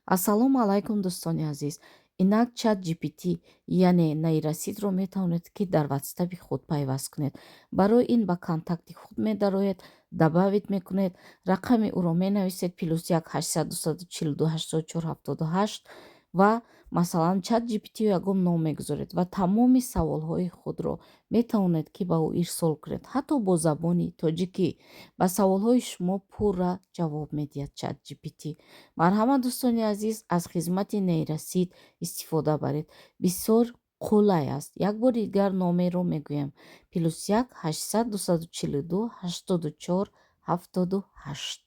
Ассалому алайкум, дӯстони азиз! Инак, Чат GPT, яъне нейросеть ро метавонед, ки дар Ватсапи худ пайваст кунед. Барои ин ба контакти худ медароед, добавить мекунед, рақами ӯро менависед: +1 800 242 84 78 ва масалан, Чат GPT ягон ном мегузоред ва тамоми саволҳои худро метавонед, ки ба ӯ ирсол кунед, ҳатто бо забони тоҷикӣ. Ба саволҳои шумо пурра ҷавоб медиҳад Чат GPT. Марҳамат, дӯстони азиз, аз хизмати нейросеть истифода баред, бисёр қулай аст. Як бори дигар номерро мегӯям: +1 800 242 84 78.